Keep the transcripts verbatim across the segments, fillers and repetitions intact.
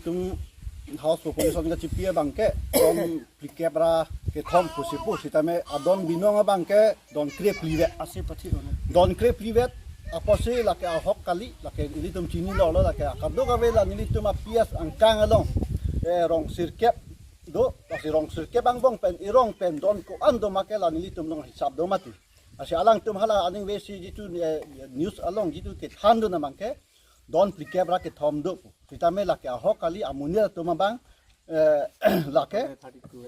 Tum house population kachipi abangke don phlikep ra kethom pusi pu, sitame adon binong abangke don krephli vet. Asi pathi ono. Don krephli vet, apotsi lake ahok kali, lake nelitum chinilo lo, lake akadok ave la nelitum a P S angkang along, eh, rong sirkep do, lasi rong sirkep angbong pen erong pen don ko-an do ma ke la nelitum long hisap do mati. Lasi alangtum hala aning vesi jitu, eh, news along jitu kethandun abangke don phlikep ra kethom do pu. Sitame lake ahok kali amonit atum abang, eh, lake. Thirty-two.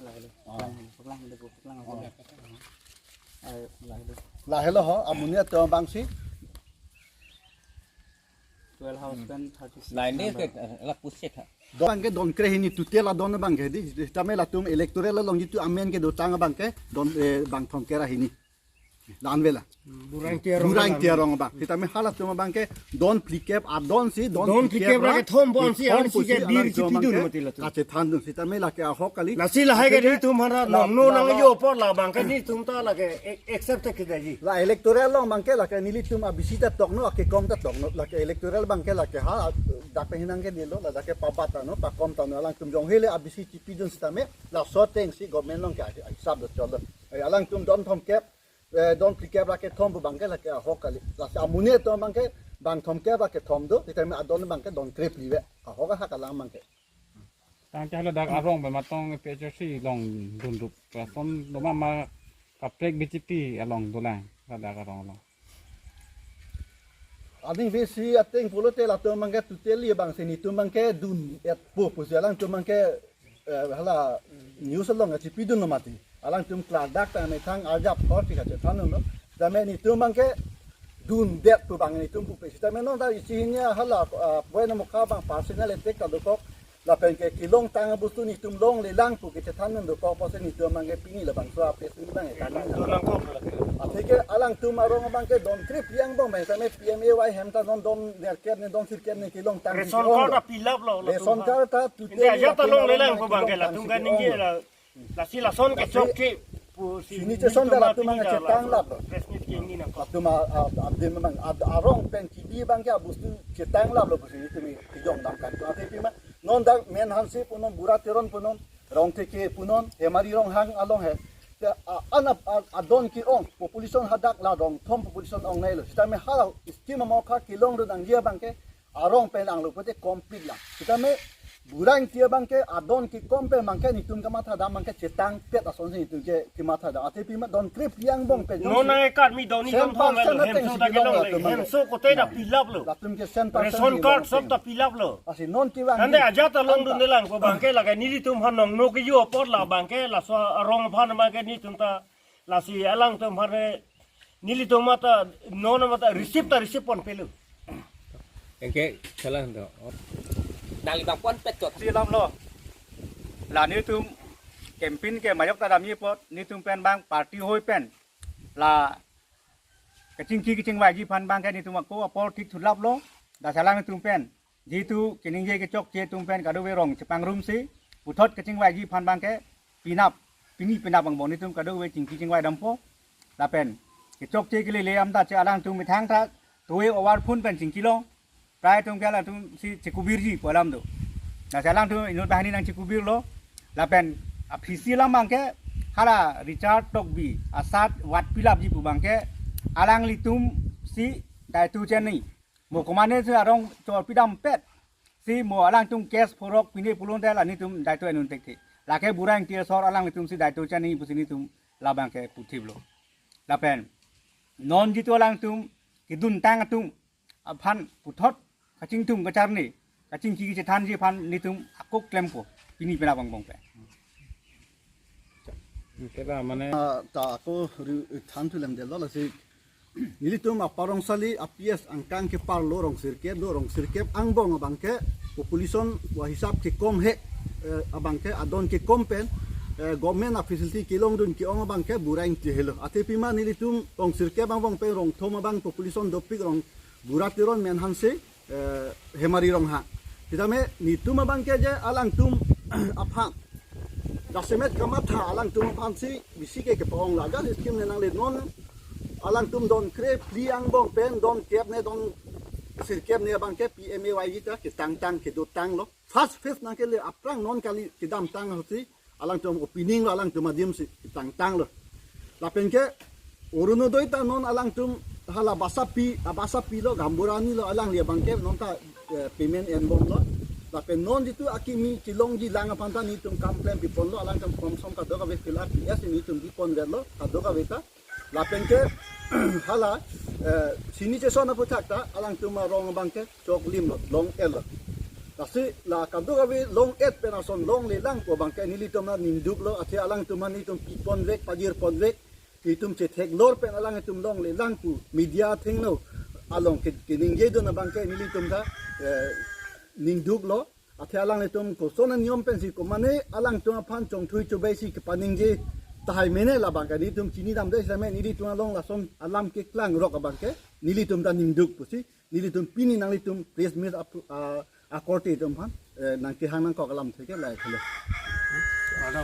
Lahelo. Ah. Lahelo, lahelo. Ayo, lahelo. Lahelo ho, amonit atum abangsi. Twelve house pen thirty-six. Lain ni number. Ke, eh, la puset ha. Don abangke don krehini total adon abangke di. Sitame latum electoral along jitu amen kedotang abangke don, eh, bang thomkep ra hini. La-an ave la. Burang Tiarong. Burang Tiarong abang. Sitame halatum abangke don phlikep adon si, don phlikep ra kethom bon si, kethom an si pusi ke bir alangtum chipidun abangke mati latum. Kachethandun sitame lake ahok kali. Lasi lahai ke nelitum hana la, nongno la, nangjo apor la abangke nelitum ta lake ac-, accept ke daji. La electoral along abangke lake nelitum a B C ta tokno, akekom ta tokno, lake electoral abangke lake ha, dak pen hinang ke dilo, la dak ke pabat ta no, pakom ta no, alangtum jong hele a B C chipidun sitame, laso atengsi government along ke hisap do cholo. Eh, alangtum don thomkep, eh, don phlikep ra kethom pu abangke lake ahok kali. Lasi amonit atum abangke bang thomkep ra kethom do, sitame adon abangke don krephli vet. Ahok ha kalang abangke. Tangte hala dak arong pen matong P H R C along dunrup rason do ma ma kaprek B J P along dolang, hala dak arong along. Aning vesi ateng pulote latum abangke totally abangsi nelitum abangke dun-et po pusi alangtum abangke, eh, hala news along chipidun lo mati. Alangtum klardak ta methang arjap thor si kachethandun lo. Sitame nelitum abangke dundet pu abang nelitum pupe. Sitame non ta isi hini hala, ah, Boina Mukha abang personal attack ta dokok. Lapen ke kelongtang abustu nelitum longlelang pu kachethandun dokok pusi nelitum abangke pini labangso a-press meet abangke kami. Dolang kok lake. Athe ke alangtum arong abangke don krephli angbong abang sitame P M A Y hem ta non don nerkep ne don sirkep ne kelongtang. Ration card ta fill up lo, latum ration card ta tute. India ajat ta longlelang pu abangke latum kan ningje la. Lasi lason kechokche pusi sini nelitum chesong ta latum abang chetang lap lo. Press meet ke nangkok. Latum a, a, adim abang, a, arong pen kebi abangke abustu chetang lap lo pusi nelitum kejong dam kan. Athe pima non dak Menhanse punon, Bura Teron punon, Rongtheke punon, Hemari Ronghang along he. Te, a, an a, a, adon ke-ong, population hadak la rong thom population ong nai lo. Sitame hala scheme amokha kelongdun nangji abangke arong pen anglo pote complete lang. Sitame Bura Ingti abangke adon kekom pen abangke nelitum kamatha dam abangke chetangpet asonsi nelitum ke kematha dam. Athe pima don krephli angbong pen non jongsi nang ekat mi doni sen dam thom percent lo, ateng hemso si ta kelong kelong lo, latum abangke. Hemso kote ta fill up lo. Latum ke sen percent ration card kelong sob pen ta fill up lo. Lasi non kevang ante di ajat ta longdunde lang pu abangke lake nelitum aphan nongno kejo apor la abangke laso arong aphan abangke nelitum ta lasi alangtum aphan nelitum mata non mata receive ta receive ponpe lo. Anke salah do. Nang ibang ponpet chot. Si alam lo. La nelitum campaign ke majok ta damji apot nelitum pen abang party hoi pen la kachingki kachingvaiji aphan abangke nelitum ako apor thik thulap lo. Lasi alangtum pen jitu keningje kechokche atum pen kadokave rong chepangrumsi puthot kachingvaiji aphan abangke penap, pini penap angbong nelitum kadokave chingki chingvai dampo. Lapen kechokche kelele amda che alangtum methang ta towe over phone pen chingkilong. Prai atum ke alangtum si chekubirji pu alam do. Lasi alangtum inut banghini nangchekubir lo. Lapen aphisi alam abangke hala Richard Tokbi asat vat pilapji pu abangke alanglitum si daito cheni. Mo komatne si arong chor pidampet si mo alangtum case phorok pine pulote la nelitum daito enun thekthe. Lake Bura Ingti asor alanglitum si daito cheni pusi nelitum labangke puthip lo. Lapen non jitu alangtum keduntang atum aphan puthot kachingthum kacharni kachingki kachethanji aphan nelitum ako klempo pini penap angbong pen. Kela mane ah, ta ako ri-, than thu lemdetlo lasi nelitum Upper Rongsali a P S angkang kepar lo rong sirkep do, rong sirkep angbong abangke population wa hisap kekom he, eh, abangke adon kekom pen, eh, government a facility kelongdun ke-ong abangke Bura Ingti helo. Athe pima nelitum rong sirkep angbong pen rong thom abang population dopik rong Bura Teron, Menhanse, eh, Hemari Ronghang. Sitame nelitum abangke je alangtum aphan jasemet kamatha alangtum aphan si bisi ke kepa-ong la gas scheme ne nangle non alangtum don krephli angbong pen don kep ne don sirkep ni abangke P M A Y G ta ketangtang kedotanglo. First phase nangkele aphrang non kali kedamtang ahut si alangtum opening lo, alangtum adim si ketangtanglo. Lapen ke Orunodoi ta non alangtum hala basapi, abasapi lo, gaonbura ni lo, alangli abangke non ta eh, payment enbomlo. Lapen non jitu akimi chelongji lang aphan ta nelitum kam klem piponlo, alangtum form som kadokave fill up P S nelitum piponveklo kadokave ta. Lapen ke hala eh, sini cheson aphuthak ta alangtum arong abangke choklimlo, long-etlo. Lasi la kadokave long-et pen ason longlelang pu abangke nelitum ningduklo, athe alangtum nelitum piponvek, pajirponvek, itum chetheklor pen alanglitum longlelang pu media athengno along ke, keningjedun abangke nelitum ta eh, ningduklo. Athe alanglitum koson aniyom pensi komane alangtum aphan chongthui chobai si kepaningje tahai mene, labangke nelitum chinidamde sitame nelitum along lason alam keklangrok abangke nelitum ta ningduk pusi nelitum pini nanglitum press meet ap- ah, akorte atum aphan eh, nangkehang nangkok alamthe ke lahai thelo. Ano,